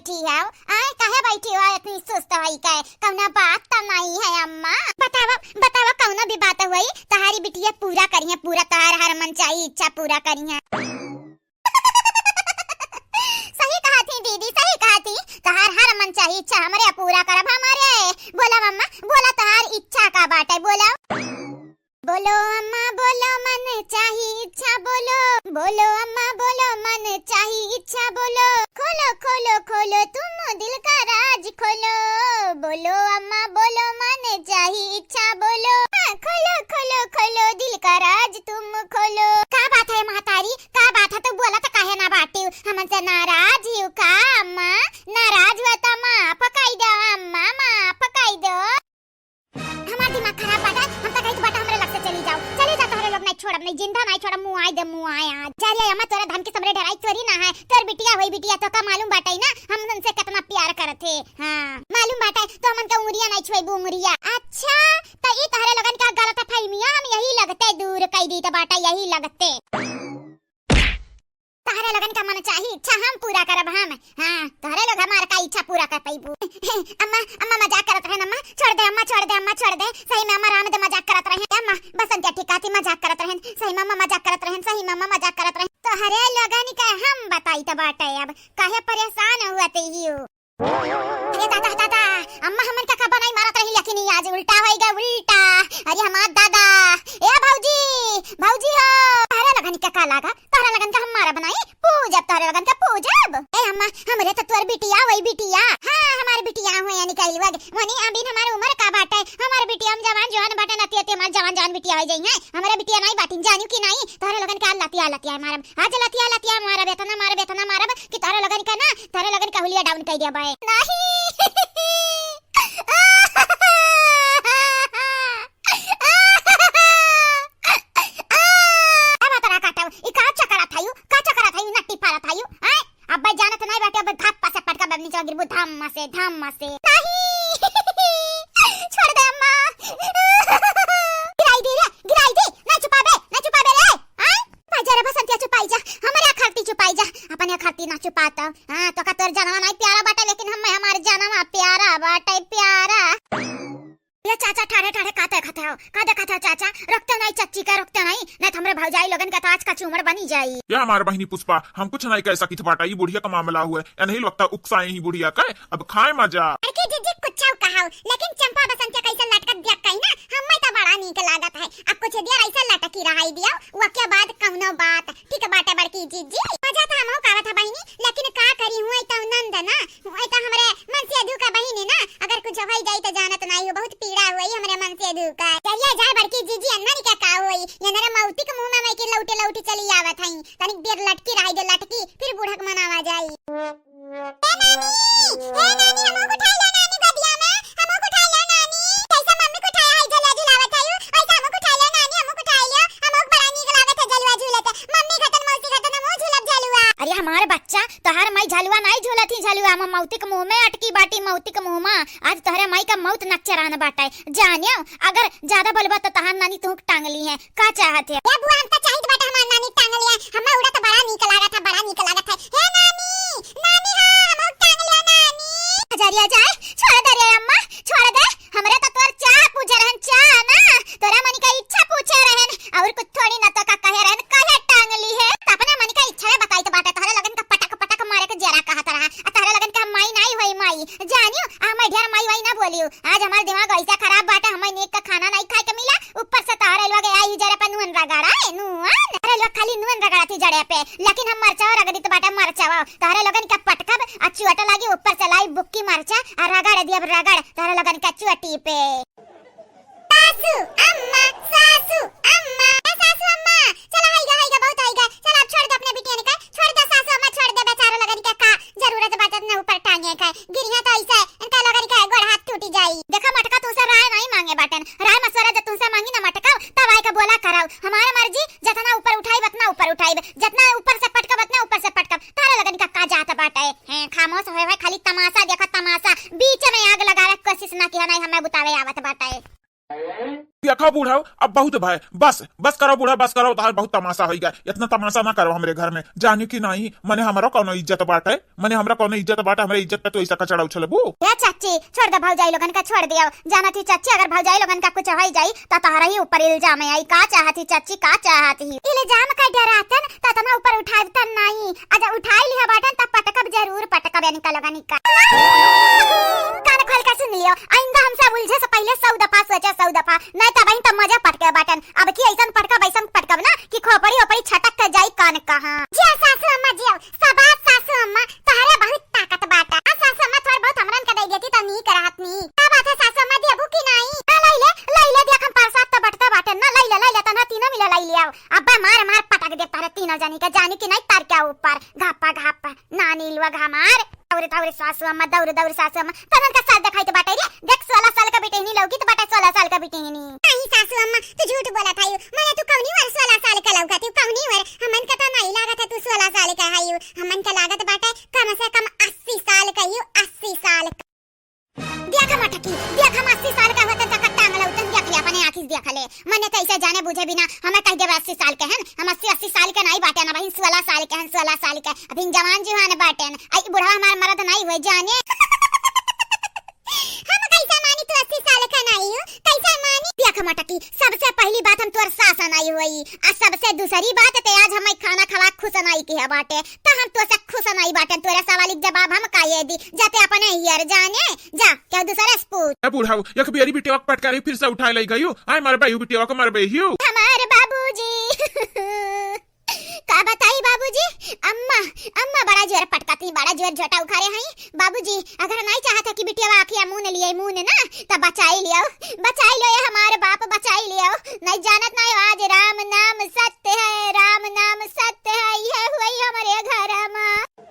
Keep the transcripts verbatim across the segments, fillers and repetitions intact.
बैठी हौ? आय, काहे बैठी हौ इतनी सुस्त होई के? कौनो बात तो नहीं है अम्मा? बतावा, बतावा, कौनो भी बात होई, तोहारी बिटिया पूरा करिहैं, पूरा तोहार हर मन चाही इच्छा पूरा करिहैं। सही कहा थी दीदी, सही कहा थी, तोहार हर मन चाही इच्छा हमरे पूरा करब हमरे। बोला अम्मा, बोला तोहार इच्छा का बाटे, बोला। बोलो अम्मा बोलो मन चाही इच्छा बोलो, बोलो अम्मा बोलो मन चाही इच्छा बोलो। खोलो खोलो खोलो तुम दिल का राज खोलो, बोलो अम्मा बोलो मन चाही इच्छा बोलो। हाँ, खोलो खोलो खोलो दिल का राज तुम खोलो। का बात है महतारी, का बात है? तो बोला तो काहे ना बाटी, हमन से नाराज ही का अम्मा? नाराज हुआ तो माफ कई दो अम्मा, माफ कई दो। हमार दिमाग खराब बाटे, हम तो कहित बाटे हमरे लग से चली जाओ, चली जा, तोहरे लोग नहीं छोड़ब, नहीं जिंदा नहीं छोड़ब, मुआई दे मुआई आज। जा रे अम्मा, तोरे धन के समरे डराई थोड़ी ना है, तोर बिटिया होई बिटिया, तो का मालूम बाटे ना, हम उनसे कितना प्यार करत है। हाँ, मालूम बाटे, तो हमन के उंगरिया नहीं छुएबू उंगरिया। अच्छा, तो ई तोहरे लोगन का गलत फहमिया हम यही लगते दूर कई दी तो बाटे, यही लगते। तहरे लोगन का मन चाही इच्छा हम पूरा करब हम। हाँ, तहरे लोग हमार का इच्छा पूरा कर पइबू। अम्मा, अम्मा मजाक करत रहन अम्मा, छोड़ दे अम्मा, छोड़ दे अम्मा, छोड़ दे। सही में अम्मा राम दे मजाक करत रहन। अम्मा, बसंतिया ठीक कहती मजाक करत रहन। सही में अम्मा मजाक करत रहन, सही में अम्मा मजाक करत रहन। तहरे लोगन का हम बताई त बाटे अब, काहे परेशान हुआ ते ही हो। अरे दादा, दादा, अम्मा हमन का कबो नहीं मारत रही, लेकिन ई आज उल्टा होई गा, उल्टा। अरे हमार दादा, ए भौजी, भौजी हो, तहरे लगन का का लागा? तहरे लगन का हम मारब नहीं, पूजब तहरे लगन का पूजब। ए अम्मा, हमरे तो तोर बिटिया होई बिटिया। हाँ, हमार बिटिया होई यानी कहली वग, वनी अभी हमार उम्र का बाटे, हमार बिटिया हम जवान जवान बाटे, नती अती हमार जवान जवान बिटिया होई जाई है, हमारे बिटिया नहीं बाटिन, जानू कि नहीं? तहरे लगन का लतिया लतिया मारब, आज लतिया लतिया मारब, एतना मारब, एतना मारब कि तहरे लगन का ना तोहरे लोगन का हुलिया down कइ दिया बाय। नहीं। ए भतरा काटव, ई का चकरा थायू, का चकरा थायू, नट्टी पारा थायू, हैं? अब भाई जानत नहीं बाटे, अब धप्पा से पटका बबनी चला गिरबू, धम्मा से, धम्मा से। नहीं। छोड़ दे अम्मा। गिराई दे रे, गिराई दे, ना चुपाबे, ना चुपाबे रे, हैं? बाजा रे बसंतिया चुपाई जा, हमरे अखरती चुपाई जा, अपने अखरती ना चुपात। हाँ, तो का तोर जनवा नहीं प्यारा बाटे, लेकिन हमें हमार जनवा प्यारा बाटे, प्यारा। ये चाचा ठाढ़े ठाढ़े का देखत हो, का देखत हो चाचा? रोकते नहीं चच्ची का, रोकते नहीं, नहीं तो हमरे भौजाई लोगन का तो आज का चूमड़ बनी जाई। ये हमार बहिनी पुष्पा, हम कुछ नहीं कह सकित बाटा, ई बुढ़िया का मामला हुए, एनही लगता उकसाए ही बुढ़िया का, अब खाए मजा। अरे के जीजी कुछ कहो, लेकिन चंपा बसंतिया कैसे लटकत दिया कही ना, हमें तो बड़ा नीक लागत है। अब कुछ देर ऐसे लटकी रहाई दियो, वके बाद कौनो बात। ठीक बाटे बड़की जीजी। मजा तो हमहू का आवत है बहिनी, लेकिन का करी हुए तो नंद ना, हुए तो हमरे मनसेधू का बहिनी ना, अगर कुछ होई जाई तो जानत नाई हो, बहुत पीड़ा हुई हमरे मनसेधू का। चलिए जाए बड़की जीजी, अन्ना नहीं क्या का होई, ये नरे मौती के मुंह में मैं के लौटे लौटे चली आवत हई, तनिक देर लटकी रहाई दे लटकी, फिर बूढ़क मनावा जाई। ए नानी, ए नानी, हमहू को उठाई लो नानी गोदिया में, हमहू को उठाई लो नानी। कैसे मम्मी को उठाया है, झलुआ झुलावत है यू, ऐसे हमहू को उठाई लो नानी, हमहू को उठाई लो, हमहू को बड़ा नीक लागत है झलुआ झूलत। मम्मी घटन, मौसी घटन, हमहू झूलब झलुआ। अरे हमारे बच्चा, तोहार माई झलुआ नहीं झूलत ही, झलुआ हम मौती के मुंह में अटकी बाटी, मौती के मुंह में। आज तोहरे माई का मौत नक्चरान बाटे। जानियो, अगर ज्यादा बोलबा तो तोहार नानी तुहू टांग ली है। का चाहत है? ए बुआ, हम तो चाहित बाटे हमार नानी टांग लिया। हमें उड़ा तो बड़ा नीक लागत है, बड़ा नीक लागत है। हे नानी, नानी हाँ, हम टांग लिया नानी। हजारिया जाए, छोड़ दे रे अम्मा, छोड़ दे। हमरे तो तोर चाह पूछे रहन, चाह ना। तोरा मनी का इच्छा पूछे रहन, और कुछ थोड़ी ना तो का कहे रहन, कहे टांग ली है। तो अपने मनी का इच्छा में बताई तो बाटे, तोहरे लगन का पटक पटक मारे के जरा कहत रहा। आ तोहरे लगन का माई नहीं होई माई। जानियो, आ मैं ढेर माई वाई ना बोलियो। आज हमार दिमाग ऐसा खराब बाटे, हमें नीक का खाना नहीं खाए के मिला, ऊपर से तोहरे लोग आई जरा पे नून रगड़ा है, नून। अरे लोग खाली नून रगड़ा थी जड़े पे, लेकिन हम मरचावा रगड़ी तो बाटे मरचावा। तोहरे लोगन का पटकब आ चुअट लागी, ऊपर से लाई बुक्की मरचा आ रगड़ दियब रगड़ तोहरे लोगन का चुअटी पे। सासू अम्मा, सासू अम्मा, ए सासू अम्मा, चला हाइगा, हाइगा, बहुत हाइगा। चला अब छोड़ दे अपने बिटियन का, छोड़ दे सासू अम्मा, छोड़ दे बेचारो लोगन के का जरूरत बाटे इतना ऊपर टांगे का। गिरिया तो ऐसे इनका लोगन के गोड़ हाथ टूटी जाई। देखा मटका तुमसे राय नहीं मांगे बाटन, राय मशवरा जब तुमसे मांगी ना मटका तब आए के बोला कराओ। हमारे मर्जी जितना ऊपर उठाई उतना ऊपर उठाई, जितना ऊपर से पटकब उतना ऊपर से पटकब। तारा लोगन का का जात बाटे हैं, खामोश होए होए खाली तमाशा देखा तमाशा। बीच में आग लगावे के कोशिश ना किया, नहीं हमें बुतावे आवत बाटे। या हाँ बूढ़ा, अब बहुत भय, बस, बस करो बूढ़ा, बस करो, तोहार बहुत तमाशा होई गए। इतना तमाशा ना करो हमरे घर में, जानी कि नाहीं, मने हमरो कौनो इज्जत बाटे, मने हमरा कौनो इज्जत बाटे, हमरे इज्जत पे तू ऐसा कचड़ा उछलबू? ए चाची, छोड़ दे भौजाई लोगन का, छोड़ दियो। जानत ही चाची, अगर भौजाई लोगन का कुछ होई जाई, त तोहरा ही ऊपर इल्जाम आई। का चाहत ही चाची, का चाहत ही? इल्जाम का डरातन, त तना ऊपर उठावतन नाहीं। अजा उठाई लिहा बाटन, त पटकब जरूर पटकब इनका लोगन का। कान खोल के सुन लियो, आइंदा हमसे उलझे से पहिले सौ दफा सोचे, सौ दफा, नहीं त वहीं त मजा पटके बाटन। अब की ऐसन पटकब, ऐसन पटकब ना कि खोपड़ी ओपड़ी छटक के जाई कान कहाँ। जिया सासू अम्मा जिया, शाबाश सासू अम्मा, तोहरे बहुत ताकत बाटा। आ सासू अम्मा थोड़ बहुत हमरन के दे देती त नीक रहत नी। का बात है सासू अम्मा, देबू कि नाई? आ लई ले, लई ले, देख हम प्रसाद त बटते बाटे ना, लई ले, लई ले, तन्हा तीनों मिला लई ले आओ। अब्बे मार मार पटक दे तोहरे तीनों जनी के, जानी कि नाई तार के ऊपर घापा घाप। नानी लुआ घमार। दौड़ दौड़ सासू अम्मा, दौड़ दौड़ सासू अम्मा। तनन का साथ देखाई तो बाटे रे। देख सोलह साल का बिटिहनी लौकी तो बाटे, सोलह साल का बिटिहनी। नहीं सासू अम्मा, तू झूठ बोलत हयू। मने तू कौनी वर सोलह साल का लौकत हयू, कौनी वर? हमन का तो नहीं लागत है तू सोलह साल का हयू। हमन का लागत बाटे कम से कम अस्सी साल का हयू, अस्सी साल का। देख मटकी, देख हम अस्सी साल का होतन तक टांग लौटन देख ले, अपने आँखी से देख ले। मने तो ऐसे जाने बूझे बिना हमें कह देबे अस्सी साल के हन, हम अस्सी, अस्सी साल के नहीं बाटे ना बहिन, सोलह साल के हन, सोलह साल के। अभी जवान जुवान बाटेन, आई बुढ़वा हमार मरद नहीं हुए जाने। हम कैसे मानी तू अस्सी साल का नहीं हो, कैसे मानी? देख मटकी, सबसे पहली बात हम तोर सास नहीं हुई, आ सबसे दूसरी बात ते आज हमें खाना खवा खुश नहीं किया बाटे, त हम तो से खुश नहीं बाटे, तोरे सवाल के जवाब हम काहे दी, जाते अपने हियर जाने, जा, क्या दूसरे से पूछ। ए बुढ़ऊ, एक बेरी बिटिया के पटकारी फिर से उठाए लई गयू, आय मरबे यू बिटिया के मरबे हियो। हमार बाबूजी। का बताई बाबूजी, अम्मा, अम्मा बड़ा जोर पटकती, बड़ा जोर झोटा उखारे हई। बाबूजी, अगर नहीं चाहत है कि बिटिया आँखिया मून लिए, मून ना, त बचाई लियो, बचाई लियो ये हमार बाप, बचाई लियो। नहीं जानत नहीं आज राम नाम सत्य है, राम नाम सत्य है, ये हुई हमारे घर में।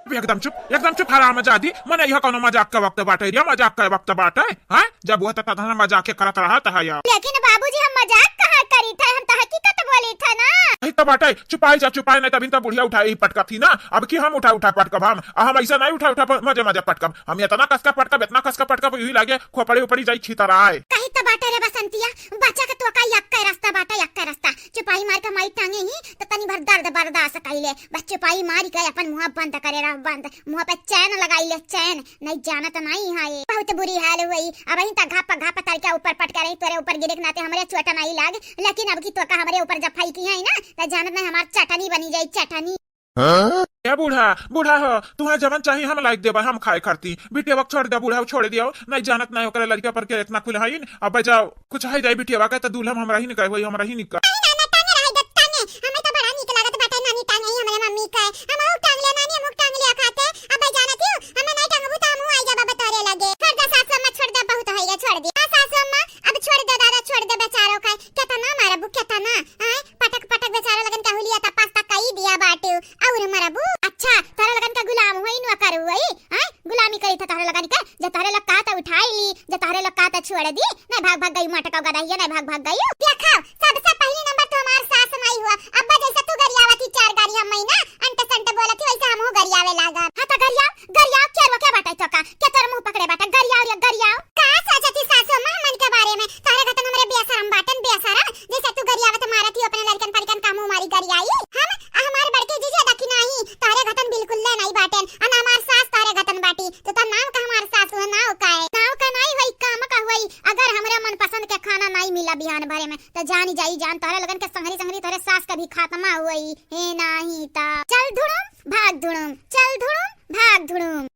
एकदम चुप, एकदम चुप हरामजादी। मने यह कौनो मजाक का वक्त बाटे रे, मजाक का वक्त बाटे, हैं? जब वो त तहन मजाक के करत रहत है यार। लेकिन बाबूजी हम मजाक कहाँ करी थे, हम तो हकीकत बोली थे ना। यही तो बाटे, चुपाई जा, चुपाई नहीं तभी तो बुढ़िया उठाई पटकत थी ना। अब की हम उठा उठा पटकब हम, आ हम ऐसा नहीं उठा उठा प-, मजे मजे पटकब हम, इतना कस का पटकब, इतना कस का पटकब, यही लागे खोपड़ी उपड़ी जाई छितराए। कही तो बाटे रे बसंतिया, बचा के तो का यक्का रास्ता बाटे, यक्का रास्ता। चुपाई मार के माई टांगे ही तो तनी भर दर्द बर्दाश्त कइले। बस चुपाई मारी के अपन मुँह बंद करे रह, बंद। मुँह पे चैन लगाई ले, चैन। नहीं जानत नहीं है ये। बहुत बुरी हाल हुई। अब ही तक घाप घाप तर के ऊपर पटका रही, तोरे ऊपर गिरे के नाते हमरे चोट नहीं लाग, लेकिन अब की तोका हमरे ऊपर जब फेंकी है ना, तो जानत नहीं हमार चटनी बनी जाई, चटनी। हाँ? ए बूढ़ा, बूढ़ा हो, तुहे जवन चाही हम लाइक देबा, हम खाए खाती। बिटिया छोड़ दे, बूढ़ा छोड़ दियो, नहीं जानत नहीं ओकरे लड़का पर के इतना कुल हईन। अब जाओ, कुछ है जाई बिटिया के तो दूल्हा हमरा ही निकाय होई, हमरा ही निकाय। नहीं नाना, टांगे रहे दे, टांगे। हमें तो बड़ा नीक लागत बाटे नानी टांगे ही हमरे मम्मी के। हम हूँ टांग ले नानी, हम हूँ टांग ले खाते। अब जानत ही, हमें नहीं टांगबू तो हम आई जाबा तोरे लगे। छोड़ दे सासू अम्मा, छोड़ दे, बहुत है ये, छोड़ दे। हाँ सासू अम्मा, अब छोड़ दे दादा, छोड़ दे बेचारों का। कितना मारबू, कितना? आए, पटक पटक बेचारा लगन का हुलिया त पास्ता कई दिया बाटे। और मरबू? अच्छा, तोहरे लगन का गुलाम हुई, नौकर हुई, हैं? गुलामी करी था तोहरे लगन के, जे तोहरे लोग कहा त उठाई ली, जे तोहरे लोग कहा त छोड़ दी, नहीं भाग भाग गई मटका गदहिया, नहीं भाग भाग गई। देखो, सबसे पहली नंबर तो हमार सास माई हुआ, अब्बा जैसे तू गरियावत ही चार गारी हम महीना, अंट संट बोलत ही, वैसे हमहू गरियावे लागा। हाँ तो गरियाओ, गरियाओ, क्या रोके बाटे तो का? क्या तोर मुंह पकड़े बाटे? गरियाओ रे, गरियाओ। का सोचत ही सासू अम्मा हमन के बारे में? तोहरे घतन हमरे बेशरम बाटन, बेशरम। जैसे तू गरियावत मारत ही अपने लड़कन परिकन का मुंह मारी गरियाई। हम, आ हमार बड़के जीजा दखी नाही, तोहरे घतन बिल्कुल ले नाही बाटेन। अन हमार सास तोहरे घतन बाटी। तो तोर नाव का हमार सासू है, नाव का है? नाव का नाही होई, काम का होई। अगर हमरे मनपसंद के खाना नाही मिला बिहान भरे में, तो जानी जाई जान, तोहरे लगन के संगरी संगरी तोहरे सास का भी खात्मा होई। हे नाही ता। चल धुड़ुम, भाग धुड़ुम, चल धुड़ुम, भाग धुड़ुम।